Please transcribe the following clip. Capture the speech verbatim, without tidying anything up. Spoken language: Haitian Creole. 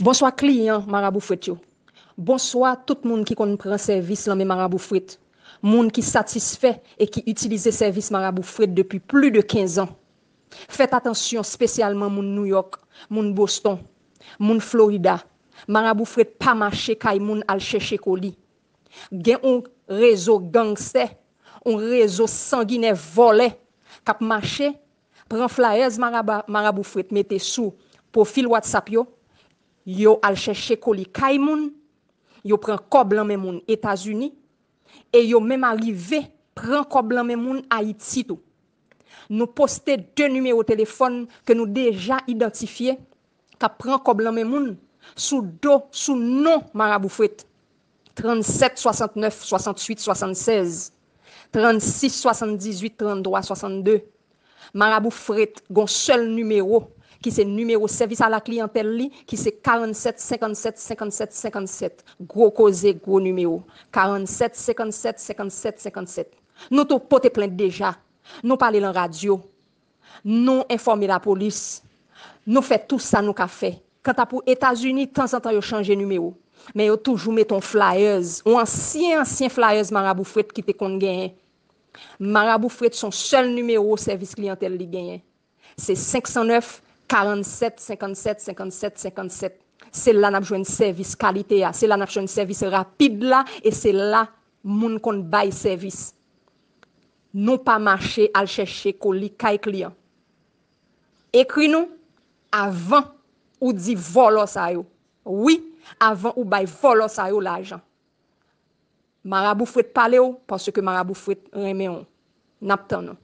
Bonswa kliyan Marabou Fret yo. Bonswa tout moun ki konn pran sèvis lan men Marabou Fret. Moun ki satisfè e ki itilize sèvis Marabou Fret depi pli de kenz an. Fèt atansyon, spesyalman moun New York, moun Boston, moun Florida. Marabou Fret pa mache kay moun al chèche koli. Gen yon rezo gangstè, yon rezo sanginè vòlè k ap mache, pran flyers Maraba- Marabou Fret mete sou pwofil WhatsApp yo, yo al chèche koli kay moun, yo pran kòb lan men moun Etazini, e yo menm arive pran kòb lan men moun Ayiti tou. Nou poste de nimewo telefòn ke nou deja idantifye k ap pran kòb lan men moun sou do, sou non Marabou Fret. Trannsèt swasantnèf swasantwit swasannsèz, trannsis swasanndizuit tranntwa swasannde. Marabou Fret gon sèl nimewo ki se nimewo sèvis a la kliyantèl li, ki se karannsèt senkannsèt senkannsèt senkannsèt. Gwo koze, gwo nimewo. Karannsèt senkannsèt senkannsèt senkannsèt. Nou tou pote plent deja. Nou pale lan radyo. Nou enfòme lapolis. Nou fè tou sa nou ka fè. Kanta pou Etazini, tanzantan yo chanje nimewo. Men yo toujou mete yon flyers, yon ansyen, ansyen flyers Marabou Fret ki te konn genyen. Marabou Fret se yon sèl nimewo sèvis kliyantèl li genyen. Se senk san nèf, karannsèt senkannsèt senkannsèt senkannsèt. Se la n ap jwenn sèvis kalite a, se la n ap jwenn sèvis rapid la, e se la moun konn bay sèvis. Nou pa mache al chèche koli kay kliyan. Ekri nou avan ou di vòlò sa yo. Wi, avan ou bay vòlò sa yo lajan. Marabou Fret pale w, paske Marabou Fret renmen w. N ap tann ou.